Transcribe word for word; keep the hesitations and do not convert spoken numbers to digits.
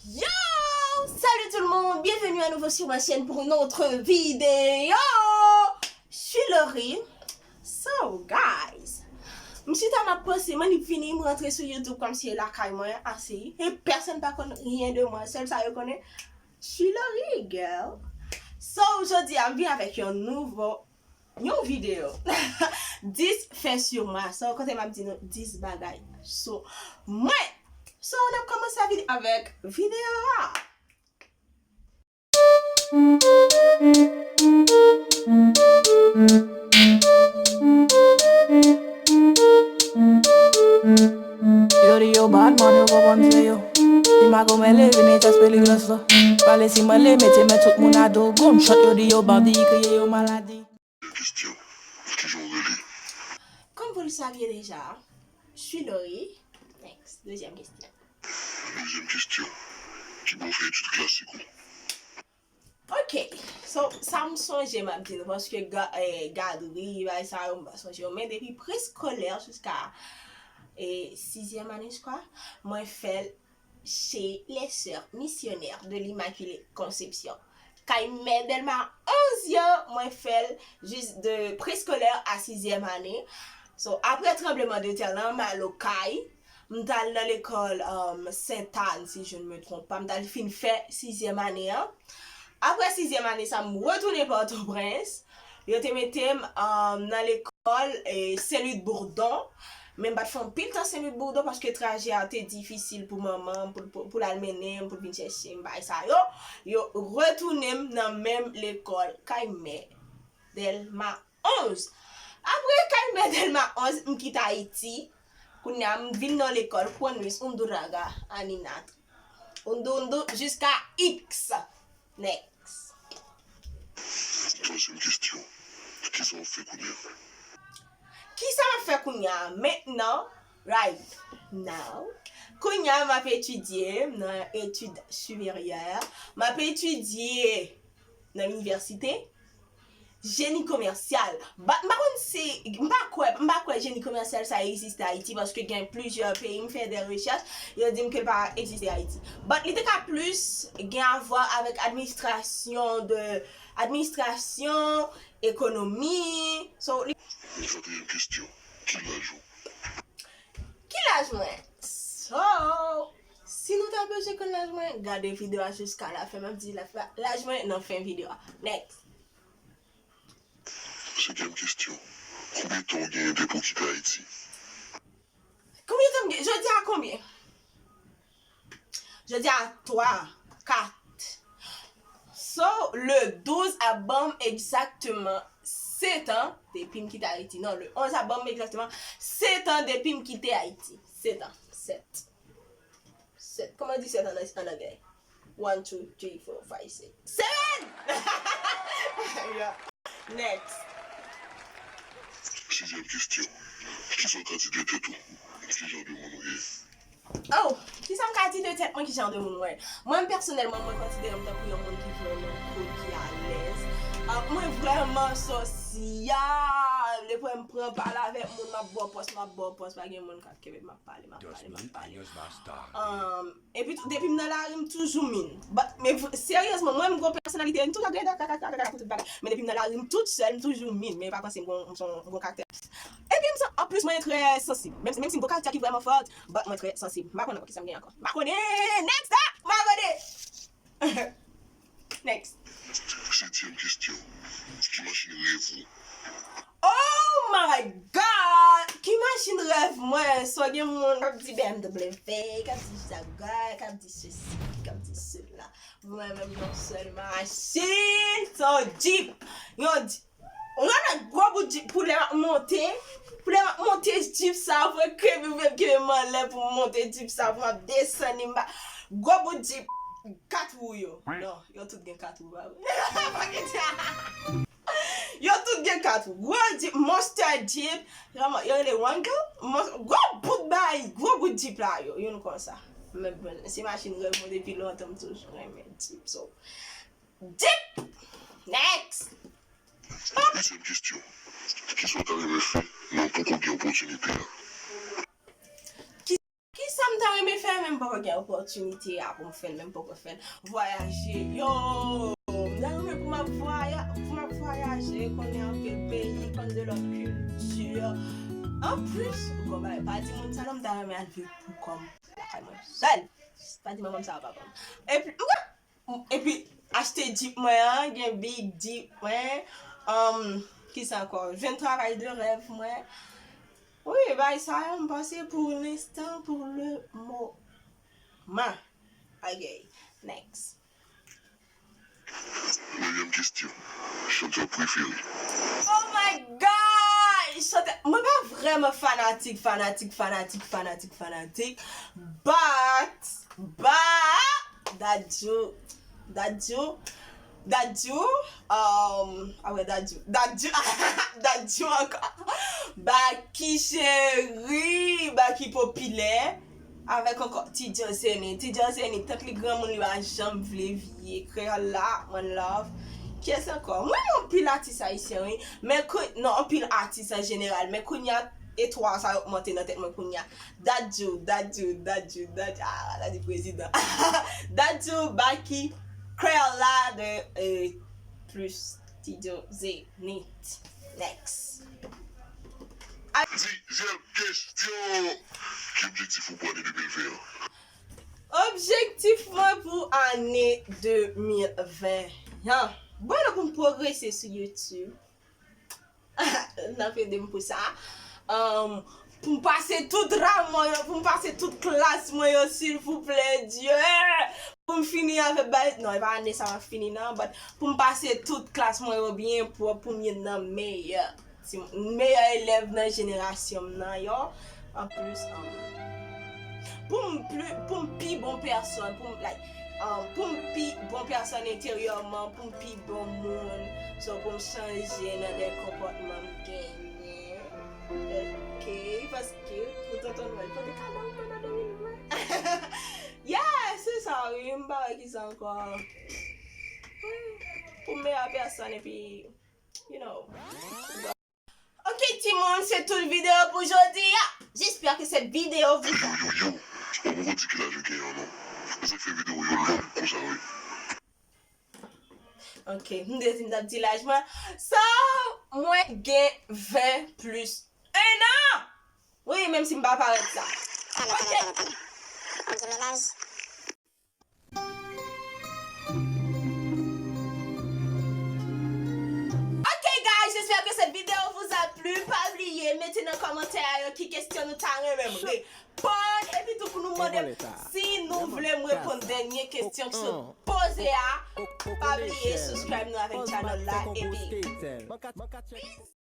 Yo! Salut tout le monde, bienvenue à nouveau sur ma chaîne pour une autre vidéo. Je suis Laurie. So, guys, m chita m ap panse, m annik vini, m rantre sou YouTube kòmsi e lakay mwen, asèy. E pèsonn pa konn ryen de mwen, sèl sa yo konnen, je suis Laurie, girl. So, jodi a, m vin avèk yon nouvo, yon videyo. Dis faits sur moi. So, kote m ap di nou dis bagay sou mwen. So, n ap kòmanse avèk videyo a. Yo di yo bad man, yo konprann se yo. Li makomè leve, men chas pe li gran sò. Pale si mwen le mete men tout moun a do. Gunshot, yo di yo bandi, kriye yo maladi. Kestyon, kijan w rele? Comme vous le saviez déjà, je suis Laurie. Next, deuxième question. Dezyèm kestyon, kibò w fè etid klasik ou? Ok, so, sa m sonje m ap di nou, paske ga, eh, gadri, bagay sa yo, m pa sonje yo. Men depi preskolè jiska eh, sizyèm ane, je crois, mwen fè l chez les Sœurs Missionnaires de l'Immaculée Conception. Kay mè Dèlma onz yo, mwen fè l jis de preskolè a sizyèm ane. So, apre tranbleman de tè lan, m al Okay, m t al nan lekòl um, Sentàn, si je ne me trompe pas, m t al fin fè sizyèm ane an. Apre sizyèm ane sa, m retounen Pòtoprens. Yo te mete m um, nan lekòl eh, Sen Lit Bourdon. Men m pa t fè anpil tan Sen Lit Bourdon paske trajè a te difisil pou manman m, pou, pou, pou l al mennen m, pou l vin chèche m, bagay sa yo. Yo retounen m nan menm lekòl, kay mè Dèlma onz. Apre kay mè Dèlma onz, m kite Ayiti. Kounye a, m vin nan lekòl Juan Luis Undurraga Aninat. Undu, undu, jiska X. Next. Twazyèm kestyon, kisa w ap fè kounye a? Kisa m ap fè kounye a? Mentnan, right now. Kounye a, m ap etidye nan etid siperyè. M ap etidye nan inivèsite. Jeni komèsyal. But m pa konn si, m pa kwè, m pa kwè jeni komèsyal sa egziste Ayiti paske gen plizyè peyi, m fè de rechèch, yo di m ke l pa egziste Ayiti. But li te ka plis gen avwa avèk administrasyon de, administrasyon, ekonomi. So, li. Katriyèm kestyon, ki laj ou? Ki laj mwen? So, si nou ta bezwen konn laj mwen, gade videyo a jiska lafen, m ap di laj mwen nan fen videyo a. Next. Senkyèm kestyon, konbyen tan w genyen depi w kite Ayiti? Konbyen tan m gen? Jodi a konbyen? Jodi a twa, kat. So, le douz ap ban m egzakteman sèt an depi m kite Ayiti. Non, le onz ap ban m egzakteman sèt an depi m kite Ayiti. Sèt an. Sèt. Sèt. Kòman di sèt an, an anglè? One, two, three, four, five, six, seven! Yeah. Next. Sizyèm kestyon, kisa w ka di de tèt ou? Ki jan de moun ou ye? Oh, kisa m ka di de tèt mwen, ki jan de moun mwen? Mwen, pèsonèlman, mwen konsidere m tankou yon moun ki vrèman cool, ki alèz. Ah, mwen vrèman sosyal. Depi m pran pale avèk moun, m ap ba w pòs, m ap ba w pòs, pa gen moun k ap kenbe m, m ap pale, m ap pale, m ap pale. Um, epi tou, depi m nan lari, m toujou min. But, men vre, seryezman, mwen, m gon pèsonalite, m toujou ap gade kaka, kaka, kaka, pou tout bagay. Men depi m nan lari, m tout sèl, m toujou min. Men pa panse m gon, m son, m gon karaktè. Epi m san, anplis, mwen trè sansib. Menm, menm si m gon karaktè ki vrèman fò, but mwen trè sansib. M pa konn ankò kisa m gen ankò. M pa konnen! Next up! M pa konnen! Next. Setyèm kestyon, ki machin rèv ou? Oh my God! Ki machin rèv mwen? So gen moun k ap di B M W, k ap di Jaguar, k ap di sesi, k ap di sela. Mwen menm yon sèl machin, se yon Jeep. Yon Jeep. Yon lòt gwo bout Jeep pou lè m ap monte. Pou lè m ap monte Jeep sa, mwen kenbe, mwen kenbe m anlè pou m monte Jeep sa, pou m ap desann li, m pa. Gwo bout Jeep, kat wou yo. Non, yo tout gen kat wou, pa vre? Pa gen Jeep. Yo tout gen kat wou. Gwo Jeep, monster Jeep. Kòman, yo rele Wrangler? Mon-, gwo bout bay, gwo bout Jeep la yo, youn konsa. Men bon, se machin rèv mwen depi lontan, m toujou renmen Jeep. So, Jeep! Next! Dezyèm kestyon, kisa w ta renmen fè, men w poko gen opòtinite a? poko gen opòtinite a pou m fè l, men m poko fè l. Vwayaje, yo! M ta renmen pou m ap vwaya-, pou m ap vwayaje, konnen anpil peyi, konn de lòt kilti. Anplis, ou konn bagay, pa di moun sa non, m ta renmen al viv pou kò m lakay mwen sèl. Pa di manman m sa, papa m. Epi, m ka, epi, achte Jeep mwen an, gen big Jeep mwen. Um, kisa ankò? Jwenn travay de rèv mwen. Wi, bay sa yo, m panse pour l'instant, pour le moment. Ok, next. Dezyèm kesyon. Chantè w prefere? Oh my God! Chantè, mwen pa vrèman fanatik, fanatik, fanatik, fanatik, fanatik. But, but, Dadju, Dadju, Dadju, um, ah ouais, Dadju, Dadju, Dadju ankò. Baky cheri, Baky popilè. Avèk ankò Ti Djozeni. Ti Djozeni, tank li granmoun li pa janm vle vye. Kreyòl la, one love. Kiyès ankò? Mwen renmen anpil atis ayisyen, wi. Men kou, non, anpil atis an jeneral. Men kounye a, e twa sa yo k monte nan tèt mwen kounye a. Dadju, Dadju, Dadju, Dadju. Ah, la di prezidan. Dadju, Baky, Kreyòl la, de, euh, plus Ti Djozeni. Next. Dizyèm kesyon. Ki objektif ou pou ane de mil ven an? Objektif mwen pou ane de mil ven an. Bon, pou m pwogrese sou YouTube. N ap ede m pou sa. Um, pou m pase tout ram mwen yo, pou m pase tout klas mwen yo, silvouplè, Dye. Pou m fini avèk bay, non, e pa ane sa m ap fini, non, but pou m pase tout klas mwen yo byen pwòp, pou m youn nan meyè. Ti meyè elèv nan jenerasyon m nan yo. Anplis, um, pou m pli, pou m pi bon pèsòn, pou m, like, um, pou m pi bon pèsòn enteryèman, pou m pi bon moun, so pou m chanje nan de konpòtman m genyen. Ok, paske pou tonton Nwèl pote kado m pandan de mil ven. Yeah, se sa, wi, m pa wè kisa ankò. Pou m meyè pèsòn epi, you know. Ok, timoun, se tout videyo pou jodi a. J'espère que cette vidéo vous a. Yo, yo, yo. Ou poko di ki laj ou genyen an, non. Ou sa k fè videyo yo long konsa, wi. Ok, m te di m t ap di laj mwen. So, mwen gen ven plus un an. Wi, menm si m pa parèt sa. Ok. Ou gen menaj? Ok, guys, j'espère que cette vidéo vous a plu. Pa bliye mete nan kòmantè a yo ki kesyon nou ta renmen m reponn. Epi tou pou nou mande m si nou vle m reponn dènye kesyon ki sot poze a. Pa bliye subscribe nou avèk channel la. Epi